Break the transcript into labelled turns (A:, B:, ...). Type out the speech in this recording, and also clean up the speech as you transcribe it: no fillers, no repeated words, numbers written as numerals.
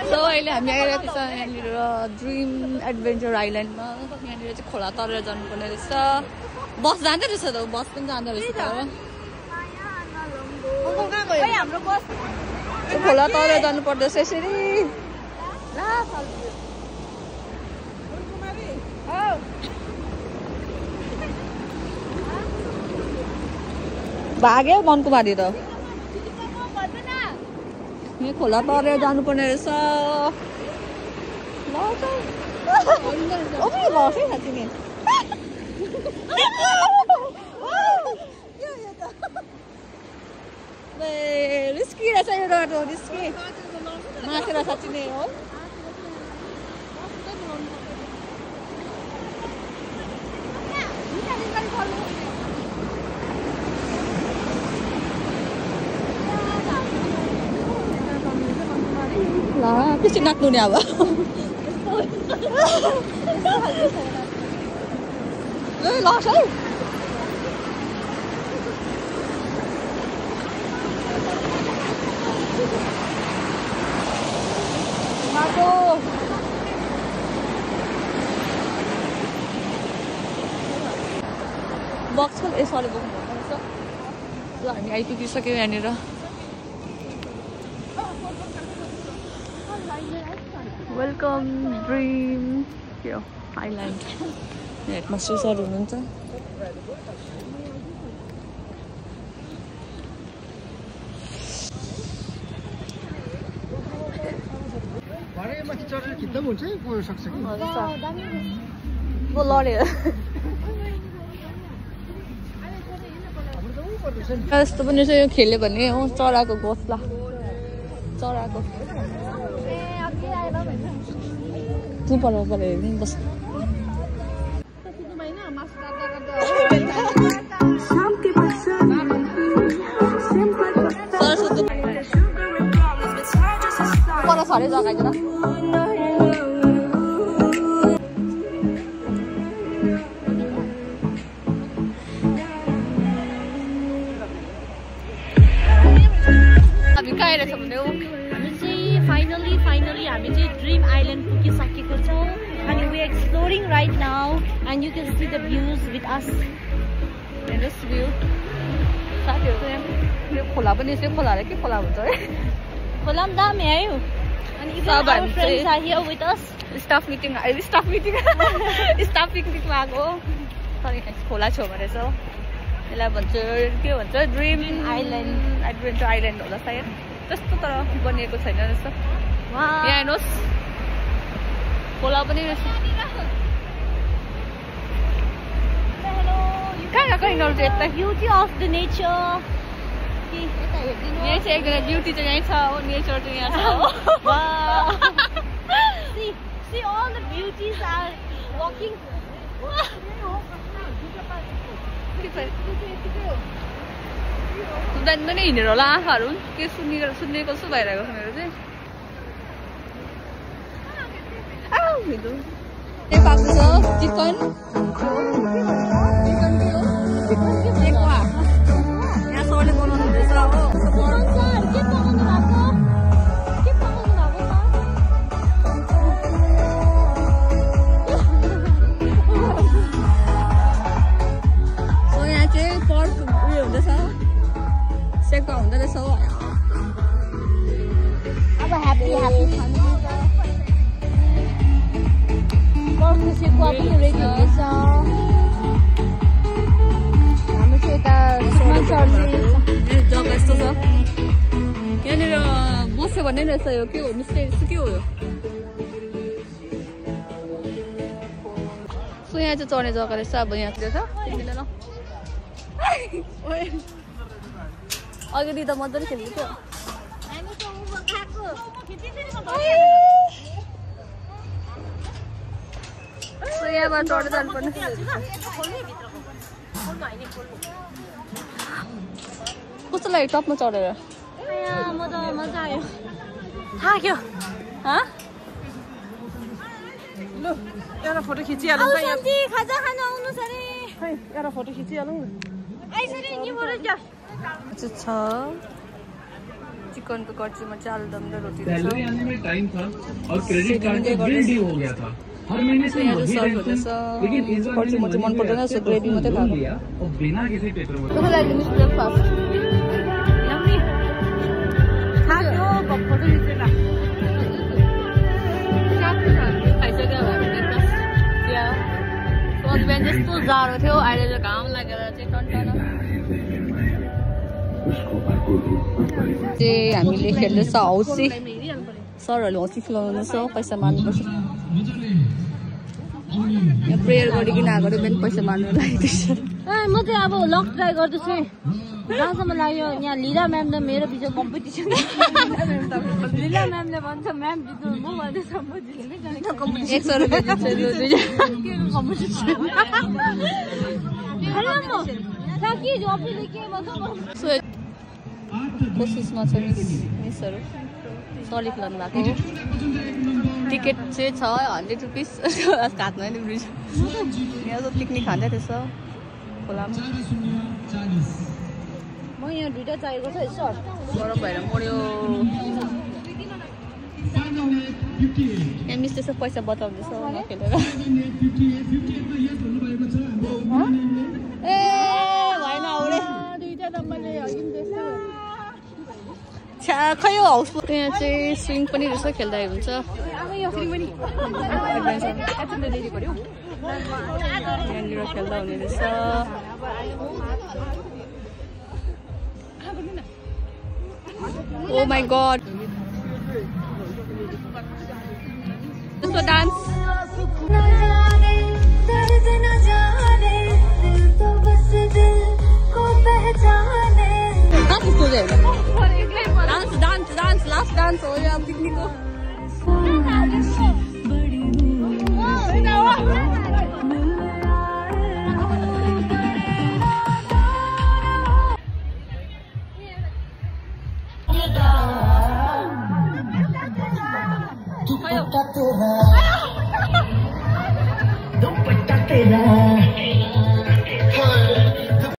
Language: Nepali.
A: सो अहिले हामी आइरहेको छ यहाँनिर ड्रिम एडभेन्चर आइल्यान्डमा। यहाँनिर चाहिँ खोला तरेर जानुपर्ने रहेछ। बस जाँदै रहेछ त, बस पनि जाँदो रहेछ तर खोला तरेर जानु पर्दैछ यसरी। भाग्यो मनकुमारी त यहाँ खोला तरेर जानुपर्ने रहेछ। रिस्की रहेछ यो बाटो, रिस्की मासेर साँच्ची नै हो। ला कसरी नाच्नु नि अब लस है। बक्स पनि यसरी बोक्नुपर्छ। ल हामी आइपुगिसक्यौँ यहाँनिर। वेलकम ड्रिम के हो आइल्यान्ड। हेडमास्टर सर हुनुहुन्छ। यस्तो पनि यो खेल्यो भने हो चराको घोसला, चराको बस सारे जग्गा छ हामी कहाँ आइरहेछ भने
B: हामी चाहिँ फाइनली हामी चाहिँ ड्रिम आइल्यान्ड पुगिसकेको छौँ अनि we are exploring right now and you can see the views with us.
A: हेर्नुहोस् भ्यू साथीहरू यो खोला पनि यसो खोला के खोला हुन्छ है।
B: खोला पनि दामी आयो अनि
A: सब हामी
B: friends are here with us.
A: Staff पिकनिकमा आएको तर खोला छेउमा रहेछ। यसलाई भन्छ के भन्छ ड्रिम आइल्यान्ड एडभेन्चर आइल्यान्ड होला सायद त्यस्तो तर बनिएको छैन रहेछ। यहाँ हेर्नुहोस् खोला पनि रहेछ। कहाँ गएको यिनीहरू चाहिँ यता
B: ब्युटी अफ द नेचर।
A: यहाँ चाहिँ एकजना ब्युटी चाहिँ यहीँ छ हो, नेचर चाहिँ यहाँ छ हो।
B: See all the beauties are walking.
A: सुन्दा नै हिँडेर होला आँखाहरू के सुन्नेको जस्तो भइरहेको छ मेरो चाहिँ। पाएको छ चिकन यहाँ सरले बनाउनु हुँदैछ हो। सेक्का हुँदो रहेछ हो।
B: अब ह्याप्पी बर्फको सेक्का पनि रेडी हुँदैछ। हाम्रो चाहिँ यता
A: जग्गा यस्तो छ यहाँनिर बस्यो भन्ने रहेछ। यो के हो होमस्टे जस्तो के हो यो। सो यहाँ चाहिँ चढ्ने जग्गा रहेछ। अब यहाँतिर छ तिमीले न अघि दिँदा मजाले खेल्दै थियो। यहाँबाट चढेर जानुपर्ने कस्तो लाग्यो टपमा चढेर।
B: मजा आयो थाक्यो।
C: ल एउटा फोटो खिचिहालौँ।
B: खाजा खान आउनुहोस् अरे।
C: एउटा फोटो खिचिहालौँ।
B: आइसरी
A: चिकन को कर्चीमा चाहिँ आलुदम र रोटी
D: सैलरी आने में टाइम था और क्रेडिट कार्ड का बिल ड्यू हो गया था हर महीने से वही रेंट लेकिन इस बार
A: मुझे मन पर्दैन सो ग्रेभी मात्रै खाएको
D: लिया और बिना किसी पेपर वर्क
A: कसैलाई लाइदिनुस् ब्रेकफास्ट
B: यम्मी खायो फोटो खिचेर
A: खाइसक्यो अब हामी ब्रेकफास्ट त्यहाँ बिहान जस्तो जाडो थियो अहिले चाहिँ घाम लागेर चाहिँ टन्टन हामीले खेल्दैछ हौसी सरहरूले हौसी खेलाउनुहुन्छ पैसा मार्नुपर्छ यहाँ प्रेयर गरिकन आएको बिहान पैसा मार्नु लागेको
B: म चाहिँ अब लक ट्राई गर्दैछु जहाँसम्म लाग्यो यहाँ लीला म्याम र मेरो बिच कम्पिटिसन लीला म्यामले भन्छ म्याम जित्नु म भन्दैछ म जित्नै जानेको
A: 100 रुपियाँ जित्छ कोसिसमा छ मिसहरू सरले खेलाउनु भएको टिकट चाहिँ छ 100 रुपिस हातमा नि ब्रिज यहाँ पिकनिक खाँदै रहेछ खोलामा
B: म यहाँ दुईटा चाहिएको छ यसो
A: गरम भएर मर्यो यहाँ मिस त्यसो पैसा बताउँदैछ नखेलेर ए भएन आउरे
B: दुईटा नम्बरले अघिन्दैछु
A: खै यो हाउस यहाँ चाहिँ स्विङ पनि रहेछ खेल्दा हुन्छ यहाँनिर खेल्दा हुने रहेछ ओ माई गड त्यस्तो dance dance dance dance last dance हो गया पिकनिक को
E: दुपट्टा तेरा